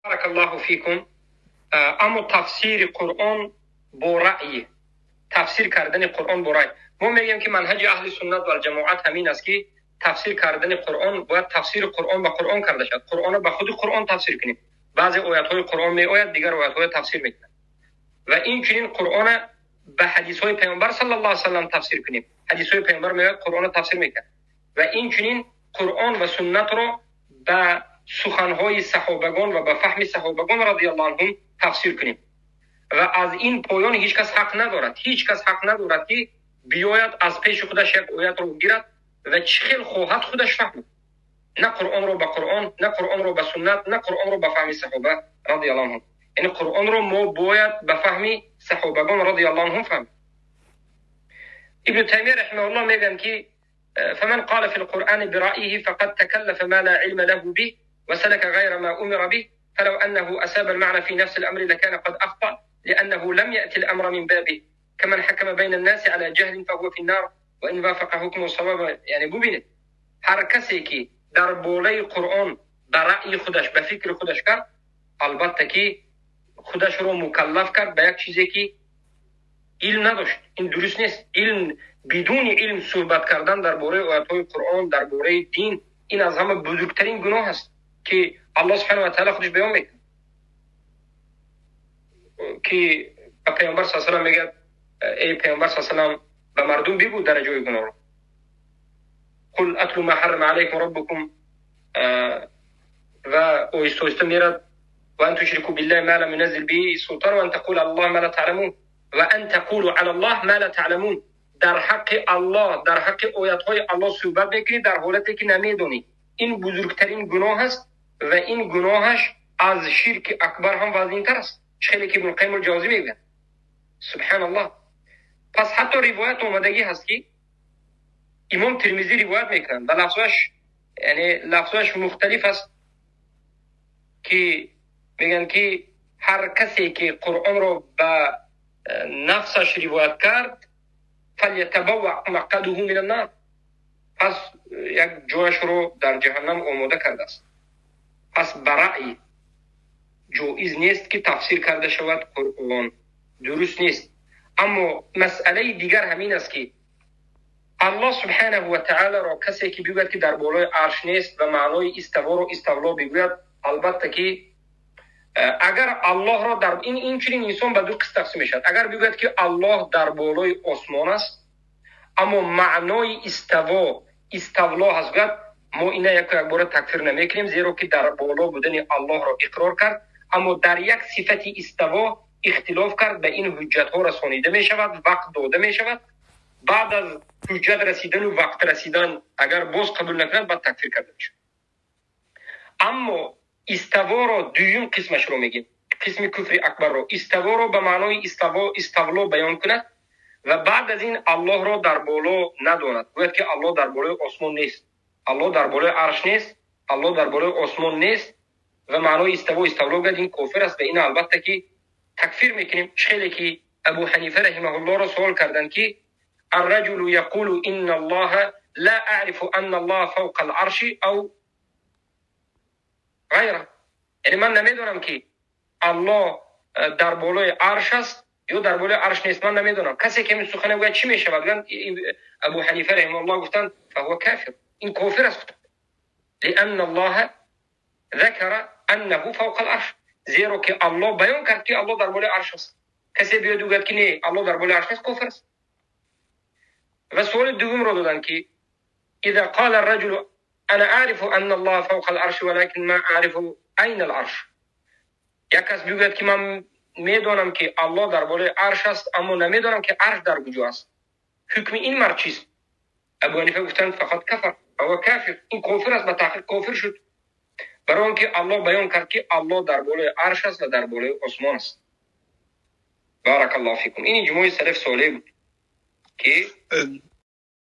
بارك الله فيكم. Аммо тафсири Қуръон бо раъй, тафсир кардани Қуръон бо раъй, мо мегӯем, ки манҳаҷи аҳли суннат валҷамоат ҳамин аст, ки тафсир кардани Қуръон бояд тафсири Қуръон ба Қуръон карда шавад. Қуръонро ба худи Қуръон тафсир кунем. Баъзе оятҳои Қуръон меояд, дигар оятҳоя тафсир мекунад ва инчунин Қуръона ба ҳадисҳои Паёмбар саллаллоҳу алайҳи васаллам тафсир кунем. Ҳадисҳои Паёмбар меояд, Қуръонро тафсир мекунад ва инчунин Қуръон ва суннатро ба суханҳои саҳобагон ва ба фаҳми саҳобагон радиаллоҳу анҳум тафсир кунем. Ва аз ин поён ҳеҷ кас ҳақ надорад, ҳеҷ кас ҳақ надорад, ки биёяд, аз пеши худаш як оятро гирад ва чӣ хел хоҳад худаш фаҳмад. На Қуръонро ба Қуръон, на Қуръонро ба суннат, на Қуръонро ба фаҳми саҳоба радиаллоҳу анҳум. Яъне Қуръонро мо бояд ба фаҳми саҳобагон радиаллоҳу анҳум фаҳмем. Ибну Таймия раҳимаҳуллоҳ мегӯянд, ки فمن قال في القرآن برأيه فقد تكلف ما لا علم له به وسلك غير ما أمر به، فلو أنه أصاب المعنى في نفس الأمر لكان قد أخطأ، لأنه لم يأتي الأمر من بابه، كمن حكم بين الناس على جهل فهو في النار وإن وافق حكمه الصواب. یعنی ببینید، هر کسی که در بالای قرآن به رأی خودش، به فکر خودش کرد، البته که خودش رو مکلف کرد به یک چیزی که علم نداشت. این درست نیست. علم، بدون علم صحبت کردن درباره آیات‌های قرآن، درباره دین، این از همه بزرگترین گناه است که الله سبحانه و تعالی خودش بیان میکنه که به پیامبر صلی الله علیه و میگه: ای پیامبر صلی الله علیه و به مردم بگو درجه گناه رو، قل اتل ما حرم علیکم ربکم، و آهسته آهسته میرد و ان تشركوا بالله ما لم ينزل به سلطان و ان تقول الله ما لا تعلمون و ان تقولوا على الله ما لا تعلمون. در حق الله، در حق آیات الله صحبت میکنی در حالتی که نمیدونی. این بزرگترین گناه است و این گناهش از شرک اکبر هم وزینتر است، خیلی که ابن قیم الجوزی میگه. سبحان الله. پس حتی روایت اومدگی هست که امام ترمذی روایت میکنن و لفظش، یعنی لفظش مختلف است، که میگن که هر کسی که قرآن رو به نفسش روایت کرد، فلیتبوع مقعده من النار، پس یک جایش رو در جهنم آماده کرده است. پس برای جایز نیست که تفسیر کرده شود قرآن، درست نیست. اما مسئله دیگر همین است که الله سبحانه و تعالی را کسی که بگوید که در بالای عرش نیست و معنای استوا رو استولا بگوید، البته که اگر الله را در این چنین انسان به دو قسم تقسیم میشد. اگر بگوید که الله در بالای آسمان است، اما معنای استوا استولا هست، گوید، ما اینا یک یک بار تکفیر نمیکنیم، زیرا که در بالا بودن الله را اقرار کرد، اما در یک صفت استوا اختلاف کرد. به این حجت ها رسانیده می شود، وقت داده می شود. بعد از حجت رسیدن و وقت رسیدن اگر باز قبول نکند، بعد تکفیر کرده می شود. اما استوا را دویم قسمش رو میگیم، قسم کفر اکبر رو، استوا رو به معنای استوا استولا بیان کند و بعد از این الله را در بالا نداند، گوید که الله در بالای آسمان نیست، الله در بالای عرش نیست، الله در بالای آسمان نیست و معنای استوا استولا گوید، این کافر است و این البته که تکفیر میکنیم. خیلی که ابو حنیفه رحمه الله را سوال کردند که الرجل يقول ان الله لا اعرف ان الله فوق العرش او غیره، یعنی من نمیدونم که الله در بالای عرش است یا در بالای عرش نیست، من نمیدونم. کسی که این سخن گوید چی میشود؟ ابو حنیفه رحمه الله گفتند فهو کافر، این کافر است، لان الله ذکر انه فوق العرش، زیرا که الله بیان کرد که الله در بالای عرش است. کسی بیاد گوید که نه، الله در بالای عرش نیست، کافر است. و سوال دوم رو دادن که اذا قال الرجل انا اعرف ان الله فوق العرش ولكن ما اعرف اين العرش، یک کس بگوید که من میدانم که الله در بالای عرش است، اما نمیدانم که عرش در کجا است، حکم این مرد چیست؟ ابو حنیفه گفتند فقد کفر، فهو کافر، این کافر است، به تحقیق کافر شد، برای آنکه الله بیان کرد که الله در بالای عرش است و در بالای آسمان است. بارک الله فیکم. این اجماع سلف صالح بود که